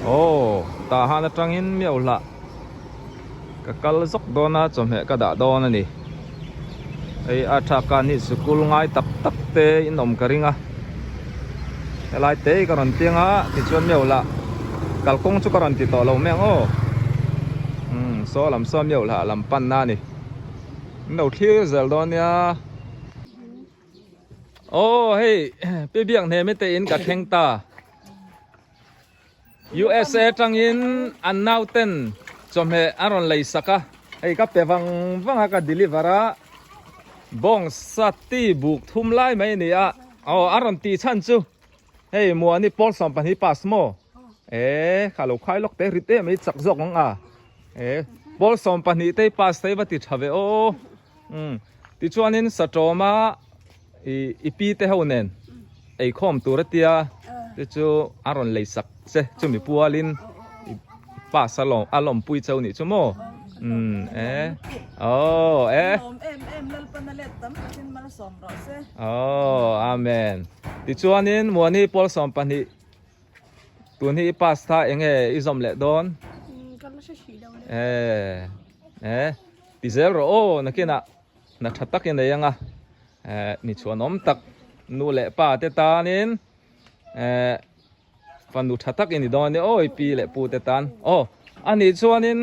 Aw tah han atangin miau hlah ka kal zawk dawn a chawhmeh ka dah dawn a ni. Hei a thaka ni sikul ngai tak tak te in awm ka ring a helai te hi ka rawn piang a tichuan miau lah kalkawng chu ka rawn ti tawh lo mai ang aw umm saw lam saw miau lah lam pan na a ni in lo thlir zel dawn nia aw hei pi biak hnem te in ka thleng ta. USA atangin an nauten chawhmeh a rawn lei sak a, hei ka pe vang vang a ka deliver a, bawng sati buk thum lai mai a ni a, aw a rawn tih chhan chu hei Muani pawl 12 pass maw? E kha lo khai lawk te rit em mai chak zawk ang a, e pawl 12 te pass te va ti tha ve aw, umm tichuanin Satawma I pi te ho nen eikhawm tur a tia te chu a rawn lei sak che chumi pualin i pass a lawm a lawmpui cheu nih chu maw umm e aw e aw amen tichuanin Muani pawl 12 tun hi i pass tha enge i zawm leh dawn e e ti zel rawh aw nakinah. Hna tha tak i nei anga eh mi chhuanawm tak nu leh pa te tanin eh fanu tha tak i ni dawn nia aw i pi leh pu te tan aw a nih chuanin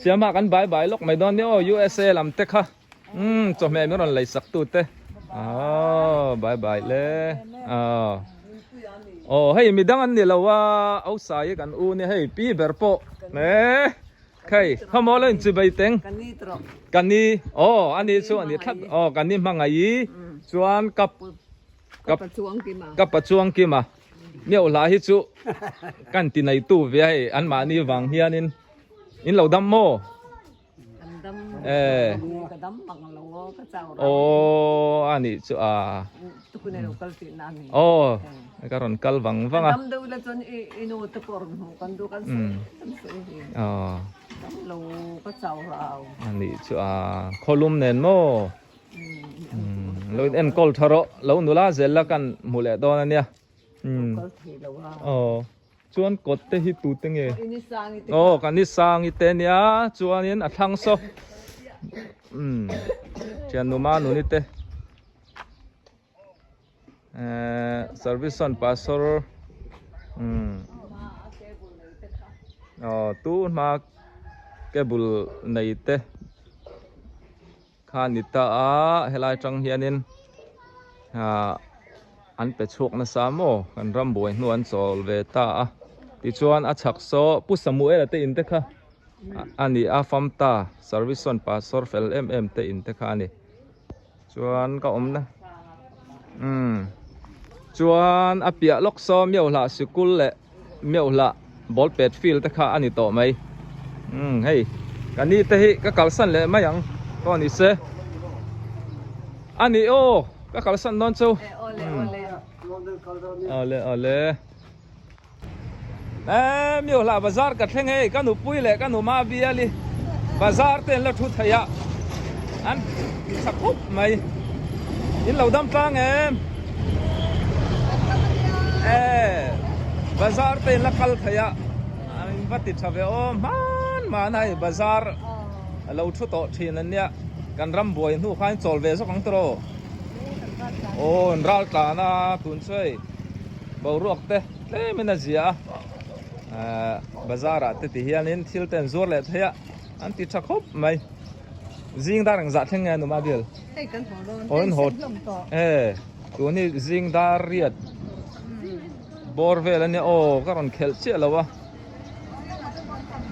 siama kan bai bai lawk mai dawn nia aw USA lam te kha umm chawhmeh min rawn lei sak tu te aw bai bai le aw aw hei midang an ni lo a Ausai kan u nia hei pi ber pawh eh. Khei, khawmaw lo in chibei teng. Ka ni, aw a ni chu a ni thlap, aw ka ni hmangaih i chuan ka ka pachuang kim a, miau hla hi chu kan ti nei tu ve a hei an mahni vang hianin in lo dam maw? Eh. Aw a nih chu a. Aw ka rawn kal vang vang a. Aw a nih chu a khawlum nen maw lo in enkawl tha rawh lo nula zel la kan hmu leh dawn a nia aw chuan kawt te hi tu te nge aw kan ni sangi te nia chuanin a thlang saw thiannuma nuni te. Eh, service son pastor um oh tu hma cable nei te kha ni ta a helai tang hianin ah an pe chhuak nasa maw kan ram buai hnu an chawl ve ta a tichuan a chhak saw Pu Samuel-a te in te kha a ni a fam ta service son pastor fel em em te in te kha a ni. Chuan ka awm na umm chuan a piah lawk saw miau hlah sikul leh miau hlah ball pet field te kha a ni tawh mai umm hei ka ni te hi ka kalsan leh mai ang pawh ni se a ni aw ka kalsan dawn chu umm awle awle Eee miau hlah bazar ka thleng hei ka nupui leh ka numa biali bazar te an la thu thei a an tha khup mai in lo dam tlang em eee bazar te in la kal thei a an va ti tha ve aw hman hman a hei bazar a lo thu tawh thin an nia kan ram buai hnu khan chawl ve zawk ang tawh aw an ral tlan a tun chu hei. Boruak te tlemin a zia a, ahh bazar ah te ti hianin thil te an zuar leh thei a, an ti tha khawp mai. Zing dar engzah thleng nge a numa bial? Hei kan haw dawn, Aw in haw hlawm tawh. E tun hi zing dar riat bawr vel ania aw ka rawn khelh chiah lo a.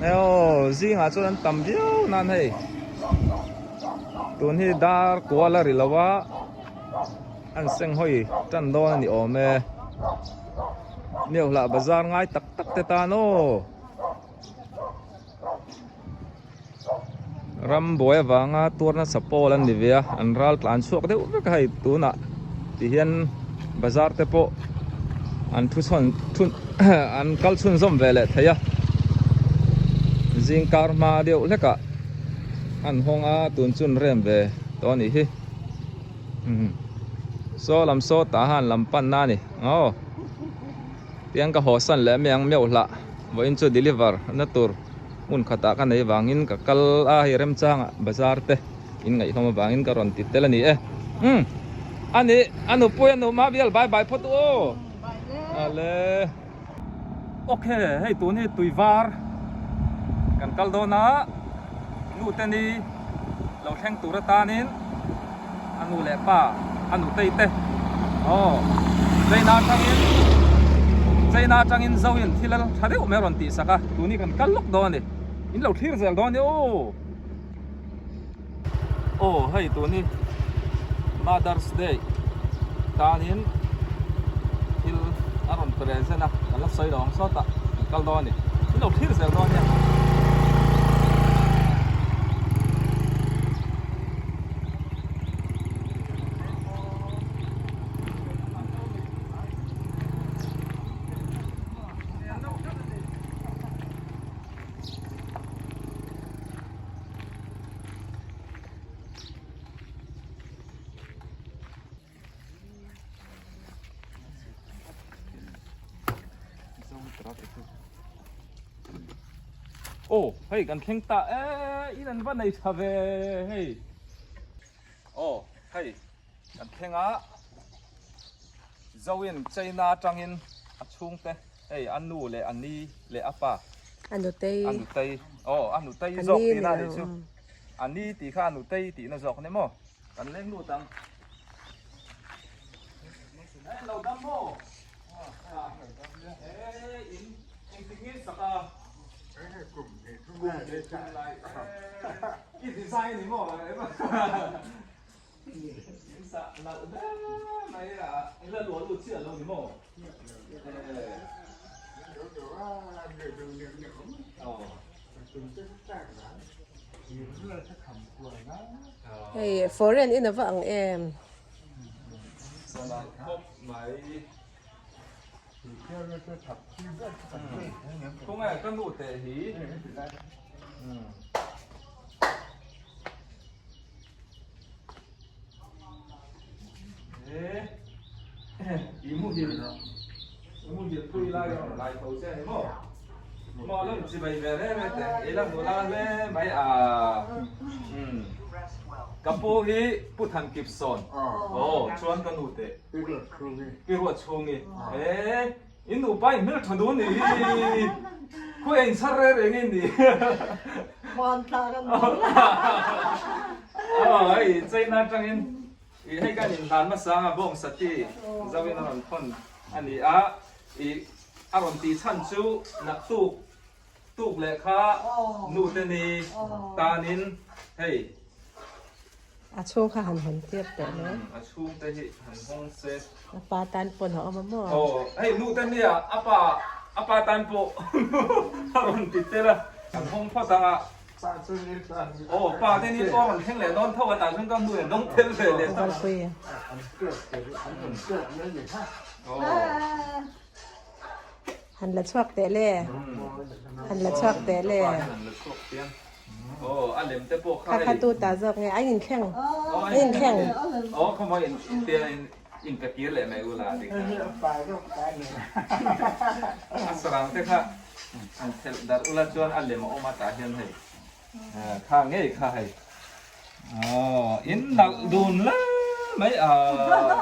E aw zingah chuan an tam viau nan hei tun hi dar kual a ri lo a. An seng hawi tan dawn a ni awm e. Miauhlah bazar ngai tak tak te tan aw. Ram buai avanga tuar nasa pawl an ni ve a, an ral tlan chhuak deuh vek a hei tunah ti hian bazar te pawh an thu chhawn thun an kal chhunzawm ve leh thei a. Zing kar hma deuh hlekah an hawng a tun chun rem ve tawh a nih hi. Saw lam saw tah han lam pan na a ni aw tiang ka haw san leh mai ang meuh hlah Vawiin chu deliver na tur hmun khatah ka nei vangin ka kal a hei remchangah bazar te in ngaihhlawm avangin ka rawn ti tel a ni e. Umm a ni a nupui a nu mah bial bai bai phawt u aw. Ale. Ok hei tun hi tui var kan kal dawn a nu te ni lo thleng tur atanin a nu leh pa a nutei te aw China atangin China atangin zo in thil tha deuh mai a rawn tih sak a tun hi kan kal lawk dawn a ni in lo thlir zel dawn a ni aw aw hei tun hi Mother's Day tanin thil a rawn present a kan la sawi lo ang sawt a kan kal dawn a ni in lo thlir zel dawn a nia. Aw hei kan thleng ta e in an va nei tha ve hei aw hei kan thleng a Zoin China atangin a chhungte hei a nu leh a ni leh a pa a nutei a nutei aw a nutei zawk tihna a nih chu a ni tih kha a nutei tihna zawk a ni maw kan leng lut ang lo dam maw Hei foreign in ava ang em. Ka pu hi Pu Thankipsawn aw chuan ka nu teh Pi Ruat chhungi e in nupa in hmel tha dun nih hi khawi a inchhar reng reng in nih aw hei China atangin ih hei kan inhlan hmasa anga bawng sati Zoin a rawn thawn a ni a ih a rawn tih chhan chu naktuk tuk leh kha nu te ni tanin hei. A chhung kha han hawn tir teh le. A chhung te hi han hawng se. A pa tan pawn a awm a maw? Aw hei nu te nia a pa a pa tan pawh a rawn ti tel a. An hawng phawt ang a. Aw pa te ni pawh a rawn thleng leh dawn tho a tah chuan ka nu in dawng tel ve leh tho. Aw. Han la chhuak teh le. Han la chhuak teh le. Kha kha tu ta zawk nge an inthleng an inthleng. Kha ngei kha hei. Aw in nalh dun le mai a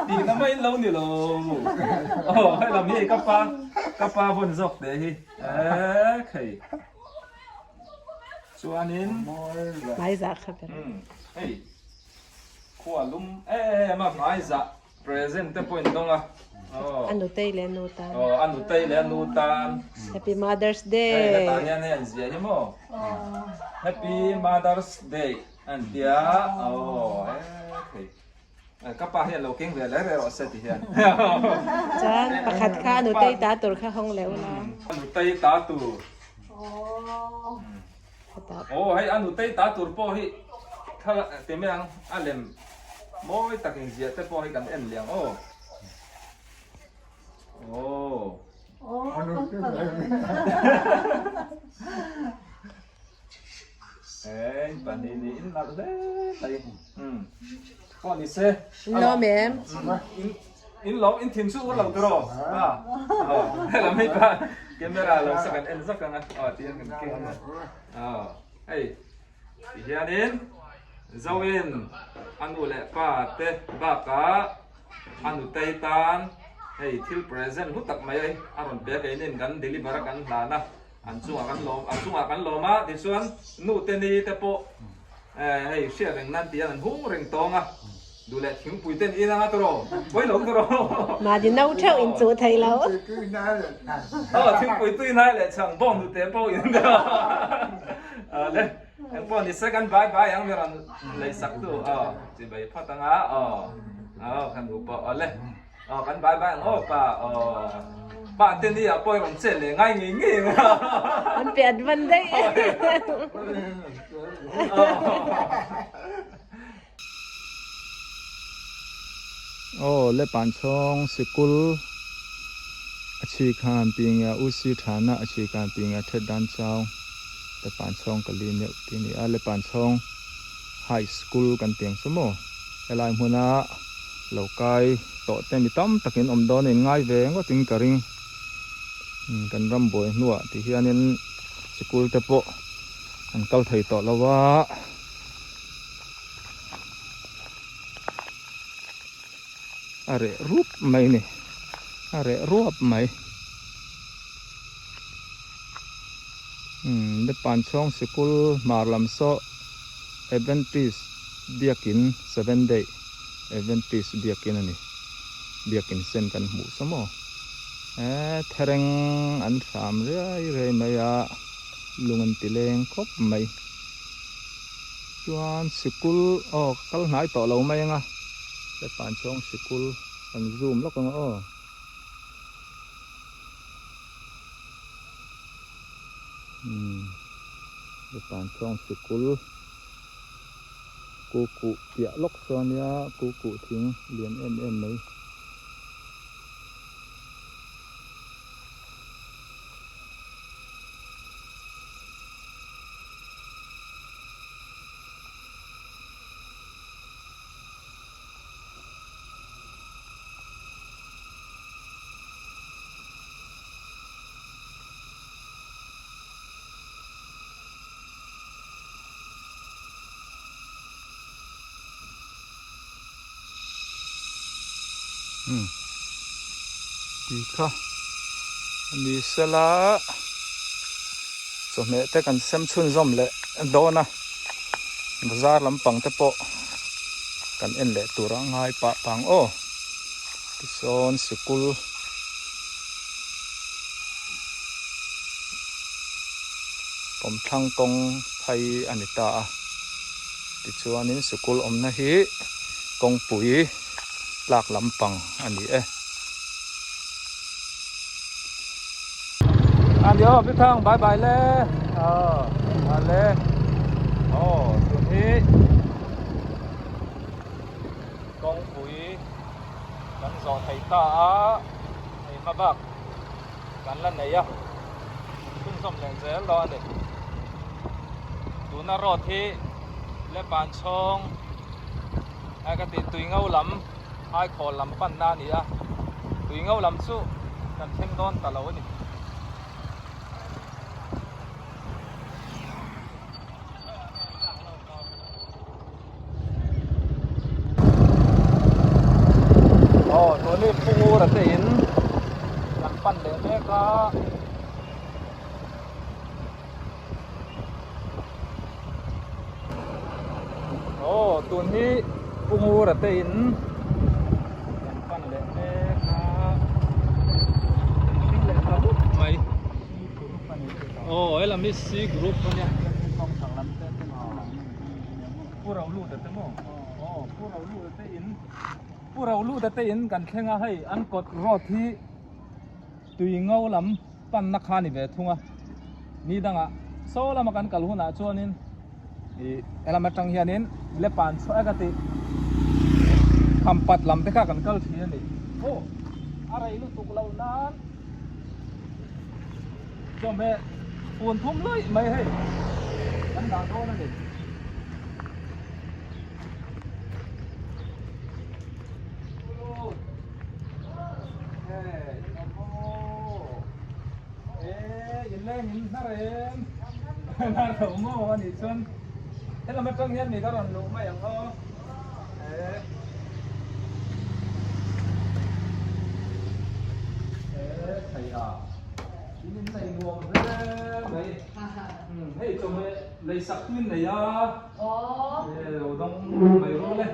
tih na mai lo ni lo. Aw hei lam hi ka pa ka pa vawn zawk teh hi e khei. Chuanin hmai zah kha ber. Hei khua lum em a hmai zah Present te pawh in dawng a. A nutei leh a nu tan. Aw, a nutei leh a nu tan. Happy Mother's Day. Hei hetah hian hei an ziah hi maw. Happy Mother's Day an tia. Aw, hei. Ka pa hian lo keng ve leh reh rawh se ti hian. Chuan pakhat kha a nutei ta tur kha hawng leh ula. A nutei ta tur. Aw hei a nutei ta tur pawh hi thla ti mai ang a lem mawi tak in ziah te pawh hi kan en liang aw. Aw. Eng pahnih ni in nalh hle mai. Umm pawh ni se. Lawm em? In lawm in thin chu ur lo tiraw? Helam hei pa. Camera lo sa kan en zak anga aw tihian kan keng anga aw hei tihianin Zoin a nu leh pa te bakah a nutei tan hei thil present hlu tak mai a rawn pe a keinin kan deliver a kan hlan a an chungah kan lawm an chungah kan lawm a tichuan nu te ni te pawh hei hriat reng nan tihian an hung reng tawng a. Duh leh thingpui ten in anga tawrh aw, pawi lo tawrh aw. Mahni no theuh in chuh thei lo. Aw thingpui tui hnai leh chhang bawng duh teh pawh in aw le eng pawh ni se kan bai bai ang mi rawn lei sak tu aw chi bai phawt anga aw aw kan duh pawh aw le aw kan bai bai ang aw pa aw pa te ni ah pawh i rawn chet leh ngai ngei ngei ang An pe advan daih. Aw le Panchhawng sikul a chhi khan pinga u si thana a chhi khan pinga thet dan chau le Panchhawng ka li neuh tih a ni a le Panchhawng high school kan tih ang chu maw helai hmuna lo kai tawh te mi tam takin awm dawn a inngai ve ngawtin ka ring kan ram buai hnuah ti hianin sikul te pawh an kal thei tawh lo a. A reh rup mai a ni a reh ruap mai umm Panchhawng sikul hmar lam saw Adventist biakin seven day Adventist biakin a ni biakin sen kan hmuh saw maw eee thereng an hram riai riai mai a lung an ti leng khawp mai. Chuan sikul aw ka kal hnai tawh lo mai anga hepan chhawng sikul kan zoom lawk anga aw. Umm hepan chhawng sikul kuhkuh piah lawk sawn nia kuhkuh thing lian em em mai. Umm tih kha a ni sela chawhmeh te kan sem chhunzawm leh dawn a bazar lampang te pawh kan en leh tur a ngai pah pang aw tisawn sikul kawmthlang kawng phai a ni ta a tichuanin sikul awmna hi kawngpui tlak lampang a ni e. Ani aw pi thang bye bye le aw ale aw tun hi kawngpui kan zawh thei ta a hei hma bak kan la nei a chhunzawm leh zel dawn a ni tuna road hi Lepanchhawng a ka tih tui ngo lam Aikhawl lam panna a ni a tui ngo lam chu kan thleng dawn ta lo a ni. Aw tuni Phungura te in kan pan leh mek a. Aw tun hi Pungura te in kan pan leh mek a thing leh ta rup mai aw helam hi C group a nia Pu Roluta te maw aw Pu Roluta te in Pu Roluta te in kan thleng a hei an kawt road hi tui ngo lam panna kha a ni ve thung a ni dangah saw lama kan kal hunah chuanin ih helam atang hianin lepan chhuah e ka tih khampat lam te kha kan kal thin a ni aw a rei lutuk loh nan chawhmeh fun thum luih mai hei kan dah dawn a ni. leng in hnar em? Hnar lo maw a nih chuan helam atang hian mi ka rawn luh mai ang aw. Eh. Eh, thei a. In in nei nuam hle mai. Hei chawhmeh lei sak tu in nei a. Eh, lo dawng mai rawh le.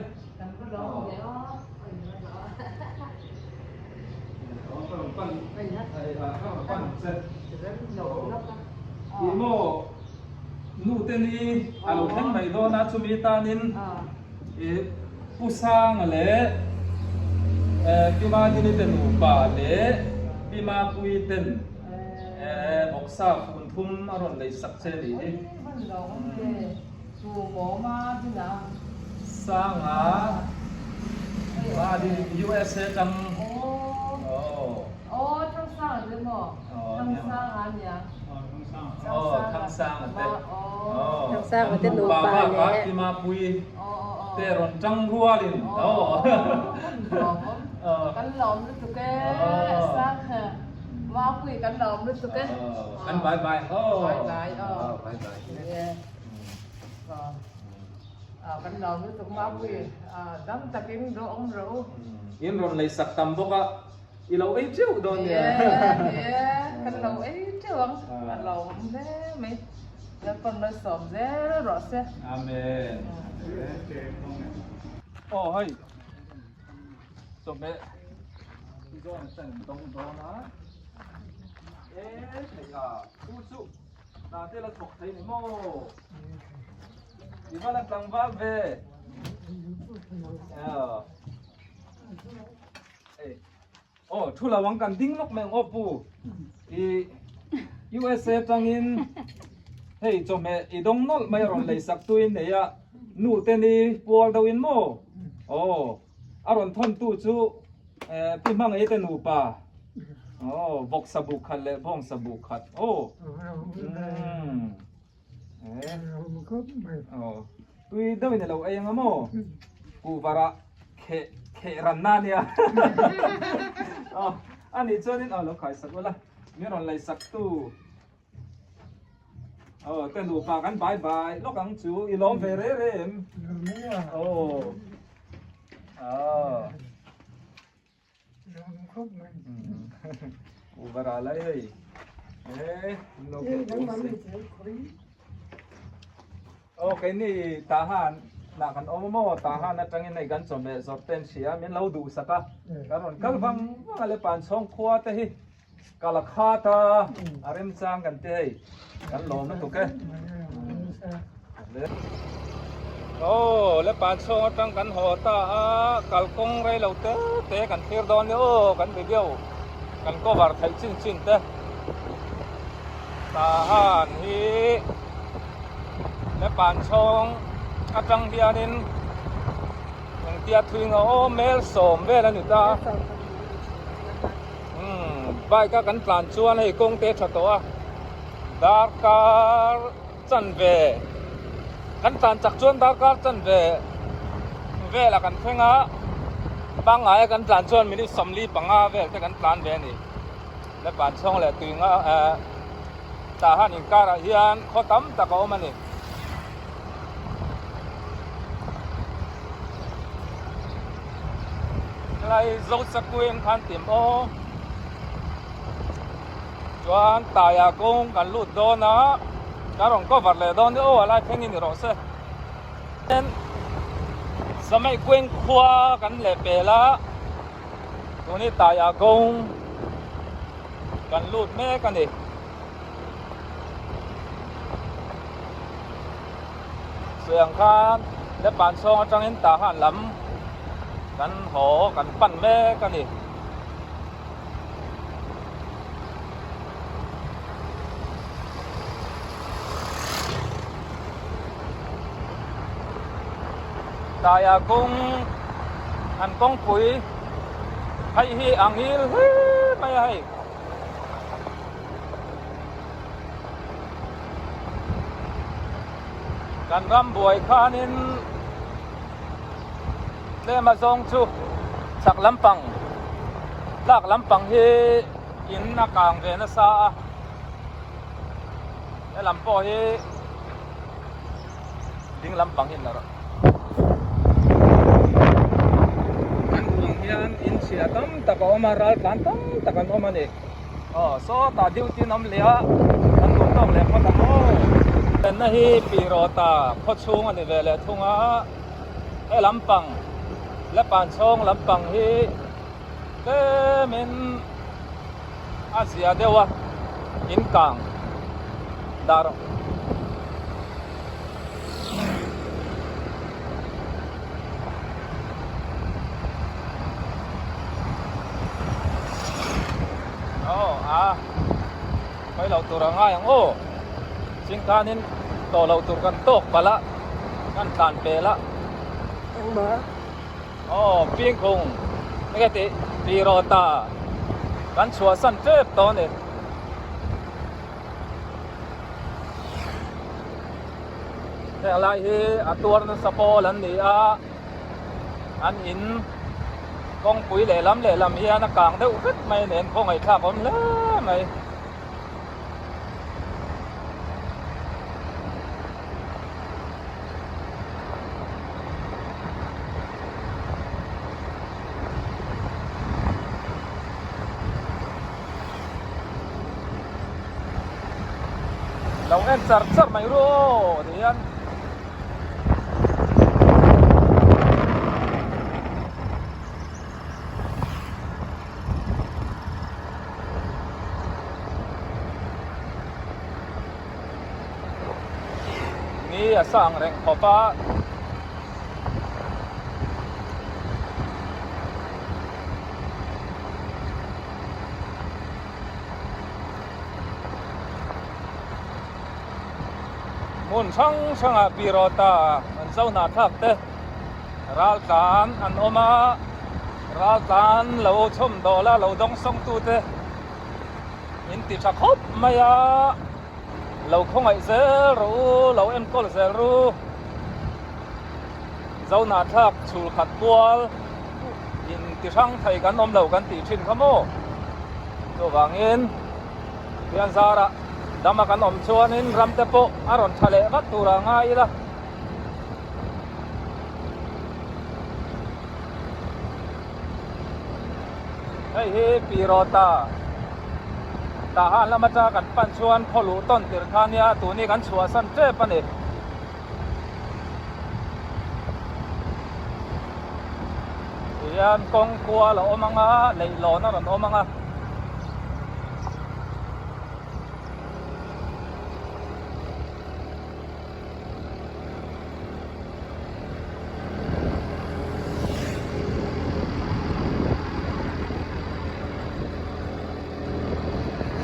Ih maw nu te ni a lo thleng mai dawn a chumi tanin ih Pu Sanga leh Pi Madini te nupa leh Pi Mapuii ten bawksa fun thum a rawn lei sak che a nih hi. Sanga USA tang Thangsanga te nupa leh Pi Mapuii te rawn tang rualin Kan bye bye Kan lo lutuk Mapui dam takin rawh awm rawh u. In rawn lei sak tam bawk a, i lo ei teuh dawn nia. Nia, kan lo ei teuh ang, a lo awm hle mai. Lalpan malsawm zel rawh se. Amen. Aw hei, chawhmeh zawn ten dawng dawn a, e thei a, chu chu. Hna te la thawk thei ni maw? I va la tlangval ve. Aw thu lo ang kan ding lawk mai ang aw pu. I USA tangin hei chawhmeh i dawng nawlh mai a rawn lei sak tuin nei a nu te ni pual deuh in maw? Aw A rawn thawntu chu Pi Hmangaih te nupa aw vawksa buk khat leh bawngsa buk khat aw aw tui deuh in alo ei anga maw kuhvarah kheh kheh ranna ania aw anih chuanin aw lo khaisak ula min rawn leisak tu. Aw te nupa kan bai bai lawk ang chu i lawm ve re re em? Aw. Aw. Uvara lai hei. Eh, lo ke Aw keini Tahan nah kan awm a maw Tahan atangin hei kan chawhmeh zawrh te an hria min lo duhsak a kan rawn kal vang vang a le Panchhawng khua te hi Kal a khat a, a remchang kan ti hei, kan lawm lutuk e. Aw le Panchhawng atang kan haw ta a, kalkawng rei lo te te kan thlir dawn nia aw kan video kan cover theih chin chin te. Tahan hi le Panchhawng atang hianin engtia thui nga aw mel sawm vel a ni ta. Umm bike a kan tlan chuan hei kawng te tha tawh a darkar chanve kan tlan chak chuan darkar chanve velah kan thleng a pangngai a kan tlan chuan minute 45 vel te kan tlan ve a ni le Panchhawng leh tui nga eh tah han inkarah hian khaw tam tak a awm a ni. Helai Zosakuin khan tim aw chuan Taia kawng kan lut dawn a ka rawn cover leh dawn ni aw a lai thleng in ni rawh se ten Samei Kueng khua kan leh pel a tun hi Taia kawng kan lut mek a ni. Sawi ang khan le Panchhawng atangin Tahan lam kan haw kan pan mek a ni. Taia kawng an kawngpui hei hi a ngil hle mai a hei. Kan ram buai khanin tlem a zawng chu chak lampang tlak lampang hi in a kang ve nasa a. Helam pawh hi ding lampang hi an la rawh. Kan huang hian in chhia tam tak a awm a, ral tlan tam tak an awm a ni. Aw sawtah duty an awm leh a, kan duh tawk leh phawt ang aw. Lenna hi Pirawta khaw chhung a ni ve leh thung a, he lampang Lepan chhawng lampang hi tlemin a zia deuh a, in kang dah rawh. Aw a khawi loh tur a ngai ang aw chingkhanin tawh loh tur kan tawk palh a kan tlan pel a. Engmah. Aw Pingkhung enge tih tih rawh ta kan chhuahsan tep tawh a ni. Heng lai hi a tuar nasa pawl an ni a an in kawngpui lehlam lehlam hian a kang deuh vek mai nen khawngaihthlak awm hle mai. Lo en char char mai ru aw ti hian Ni a sang reng khawp a. Hmun hrang hrangah pi rawta an zo hna thlak te ral tlan an awm a, ral tlan lo chhawm dawl a lo dawng sawng tu te in ti tha khawp mai a, lo khawngaih zel rawh u, lo enkawl zel ru. Zohna thlak chhul khat kual in ti hrang thei kan awm lo kan tih thin kha maw? Chuvangin Pian zarah dama kan awm chuanin ram te pawh a rawn tha leh vat tur ah ngai ila. Hei hi Pi Rawta Tahan lam atanga kan pan chuan khaw luh tawn tirh kha nia tuni kan chhuahsan tep a ni. Tihian kawng kual a awm ang a, leihlawn a rawn awm ang a.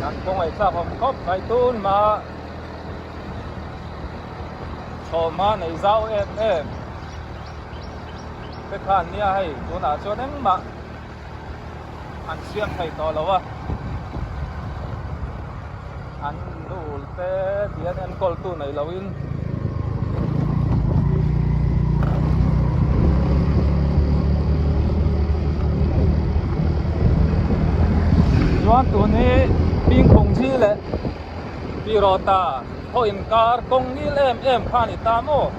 An kawngaihthlak awm khawp mai tun mah. Chhawma nei zau em em te khan nia hei tunah chuan engmah an siam thei tawh lo a an nu te tihian enkawl tu nei lo in chuan tun hi Pingkhung chi leh Pi Rawta khaw inkar kawng ngil em em kha a ni ta maw?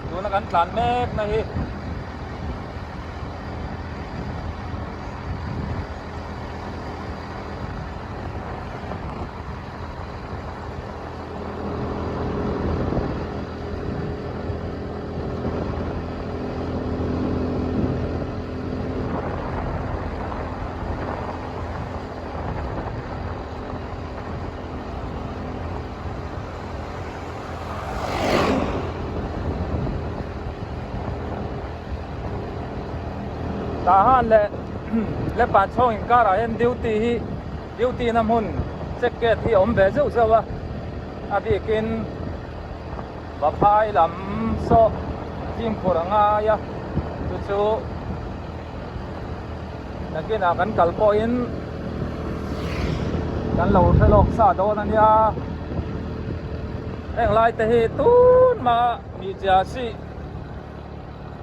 Tuna kan tlan mek na hi. Tah han leh lepa chhawng inkarah hian duty hi duty na hmun check gate hi a awm ve zeuh zeuh a a bikin Vaphai lam saw fimkhur a ngai a chu chu Nakinah kan kal pawhin kan lo hre lawk sa dawn a nia. Heng lai te hi tun mah mi chia si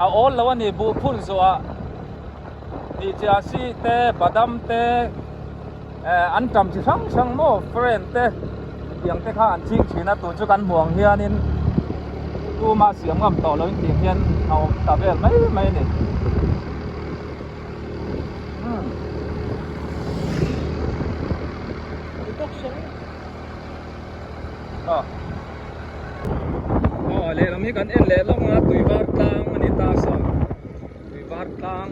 a awl lo a ni buh phun zuah mi chia si te badam te eh an tam chi hrang hrang maw friend te. Tiang te kha an ching thin a tun chu kan hmuh ang hianin tuma siam ngam tawh loin tiang hian a awm ta vel mai mai a ni. Aw lehlam hi kan en leh lawk a tui var tlang a ni ta saw tui var tlang.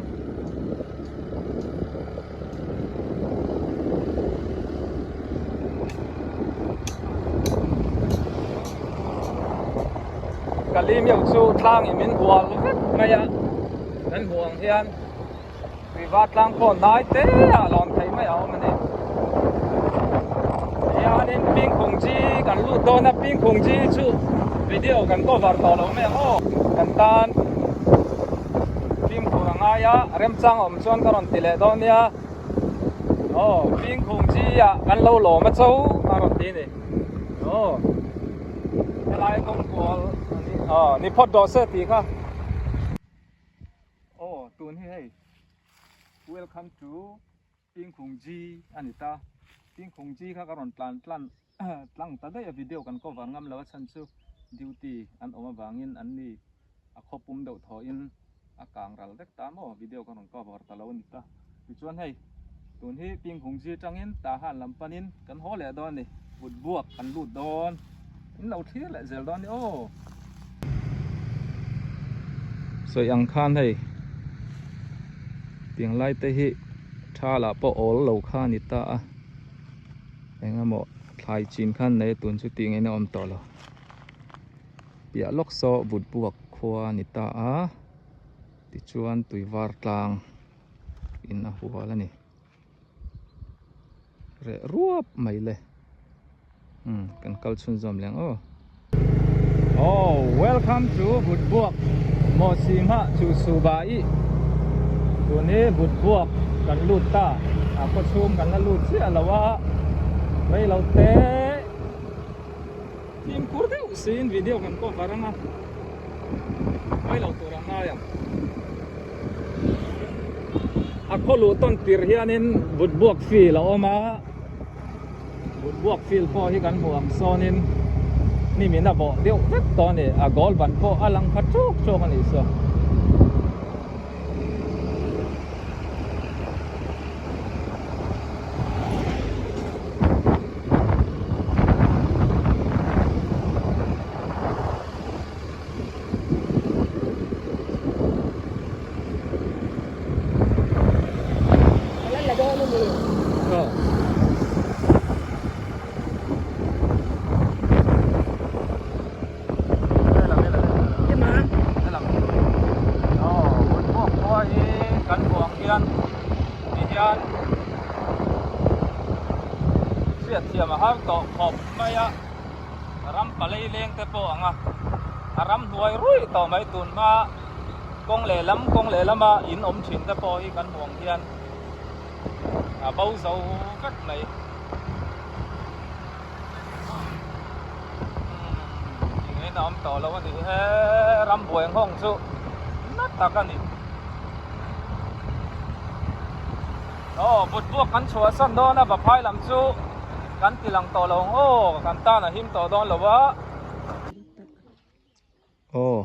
Kalimeuh chu tlang in min hual vek mai a kan hmuh ang hian Tuiva tlang pawh hnai te ah lawm theih mai a awm a ni. Tihianin Pingkhung Ji kan lut dawn a, Pingkhung Ji chu video kan cover tawh lo mai ang aw. Kan tan fimkhur a ngai a, remchang a awm chuan ka rawn ti leh dawn nia. Aw, Pingkhung Ji ah kan lo lawm a cho a rawn ti a ni. Aw, helai kawngkual a ni, aw ni phawt rawh se tih kha. Aw tun hi hei welcome to Pingkhung Ji a ni ta Pingkhung Ji kha ka rawn tlan tlan tlang ta daih a video kan cover ngam lo a chhan chu duty an awm avangin an ni a khaw pum deuh thaw in a kang ral vek ta maw video ka rawn cover ta lo a ni ta tichuan hei tun hi Pingkhung Ji tangin Tahan lam panin kan haw leh dawn a ni vut buak kan lut dawn in lo thlir leh zel dawn a ni aw. Sawi ang khan hei tiang lai te hi tha lah pawh awl lo kha a ni ta a eng emaw thlai chin khan nei a tun chu tih ngeiin a awm tawh lo piah lawk saw vut buak khua a ni ta a tichuan tui var tlang in a hual a ni. Reh ruap mai le umm kan kal chhunzawm leh ang aw. Oh welcome to Vutbuak maw singha chu suba i tun hi Vutbuak kan lut ta a khaw chhung kan la lut chiah lo a rei lo te fimkhur deuh siin video kan cover ang a rei lo tur ang ngai ang. A khaw luh tawn tir hianin vut buak fil a awm a vut buak fil pawh hi kan hmuh ang sawnin hnimin a bawh deuh vek tawh a ni a goal ban pawh a lang kha chuk chuk a nih saw. Hriatthiam a har tawh khawp mai a. Ram palei leng te pawh ang a, a ramhnuai ruih tawh mai tun hma kawng lehlam kawng lehlama in awm thin te pawh hi kan hmuh ang hian a bo zo vek mai. Umm engin a awm tawh lo a ni he rambuai nghawng chu na tak a ni. Aw vut buak kan chhuah san dawn a vaphai lam chu kan ti lang tawh lo ang aw kan tan a him tawh dawn lo a. Aw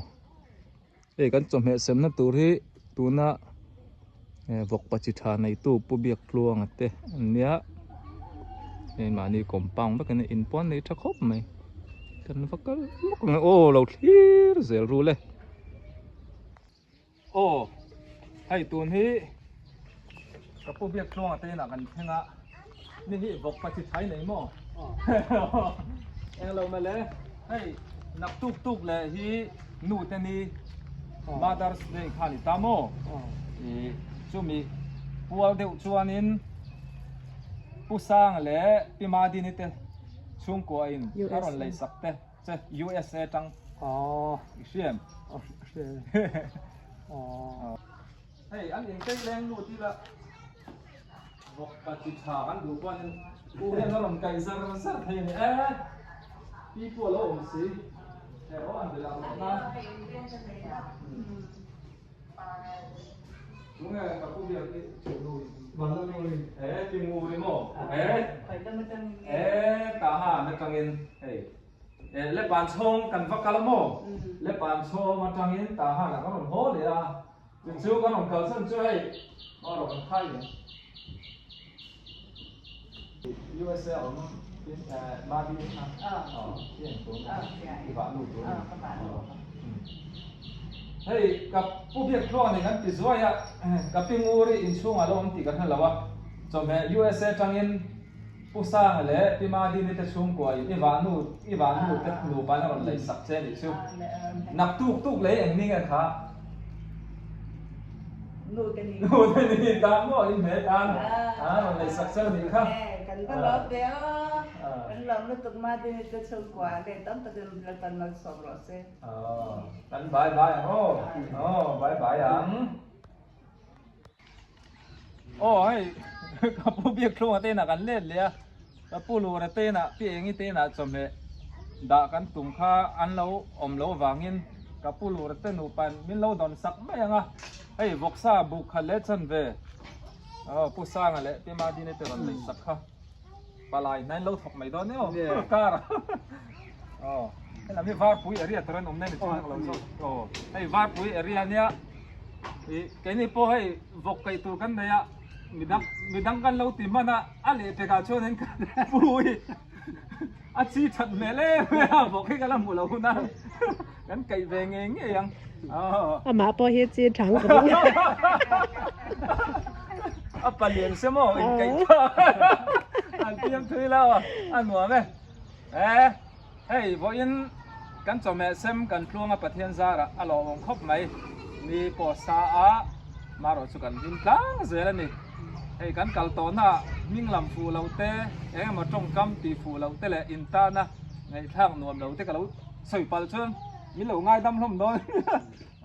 hei kan chawhmeh semna tur hi tuna vawk pachi tha neitu Pu Biaktluanga te an nia hei mahni compound vek a nia in pawn nei tha khawp mai kan va kal lawk ang e aw lo thlir zel rul e. Aw hei tun hi ka pu biak tluanga te inah kan thleng a ni hi vawk pa chi thai nei maw englo mawle hei nak tuk tuk leh hi nu te ni Mother's Day kha ni ta maw ih chumi pual deuh chuanin Pu Sang leh Pi Madini te chhungkua in a rawn lei sak te. Che USA tang Aww i hriam Aw hre Aww Hei an in tei leng lut ila vawk pa chi tha kan duh pawhin u hian a rawn kaih zar zar thei a ni e pi pawh a lo awm si he aw an be lah rawh na tunge ka pu biak hi thiannu in. E pi nguri maw e e tahan atangin hei e le pan chhawng kan va kal a maw le pan chhawng atangin tahan ah kan rawn haw leh a chu chu kan rawn kal chhan chu hei aw rawn kan khai leh USA awm Madi kha aw i en tur i vah nu tur hei ka pu biak tluang nen kan ti zuai a ka pi ngur i inchhungah lo awm tih ka hre lo a chawhmeh USA tangin Pu Sanga leh Pi Madini te chhungkua in i vah nu i vah nu te nupa in a rawn leih sak che a nih chu nak tuk tuk lei eng ni nge kha Nu te ni. Nu te ni tan maw in hme tan a rawn leih sak che a nih kha. Kan va lawm ve aw. Kan lawm lutuk Madini te chhungkua leh tam takin Lalpan malsawm rawh se. Kan bye bye ang aw. Aw bye bye ang. Aw hei ka pu biak thlunga te inah kan let leh a ka pu lura te inah pi engi te inah chawhmeh dah kan tum kha an lo awm lo vangin ka pu lura te nupa min lo dawn sak mai ang a hei vawksa buk khat leh chan ve aw pu sanga leh pi madini te rawn neih sak kha palai hnain lo thawk mai dawn emaw car aw helam hi varpui area tur an awm na ni chu lo zawk aw hei varpui area nia ih keini pawh hei vawk kaih tur kan nei a midang midang kan lo ti hman a a leh pekah chuan in kan pui a chi that hmel em em a vawk hi ka la hmu lo hun a kan kaih ve ngei ngei ang aw Amah pawh hi chi thang ka ring. A palian se maw in kaih tha an piang thui lo a nuam e e hei vawiin kan chawhmeh sem kan tluang a Pathian zarah a lawmawm khawp mai ni pawh sa a marawh chu kan hlim tlang zel a ni hei kan kal tawhna ah hming lam fuh loh te eng emaw tawngkam tih fuh loh te leh intana ngaihthlak nuam lo te ka lo sawi palh chuan min lo ngaidam hlawm dawn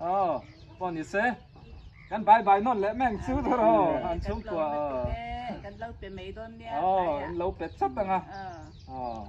aw pawh ni se. Kan bai bai nawn leh meng chu tur aw an chhungkua aw. Kan lo pe mai dawn nia. Aw an lo pe chat anga. Aw.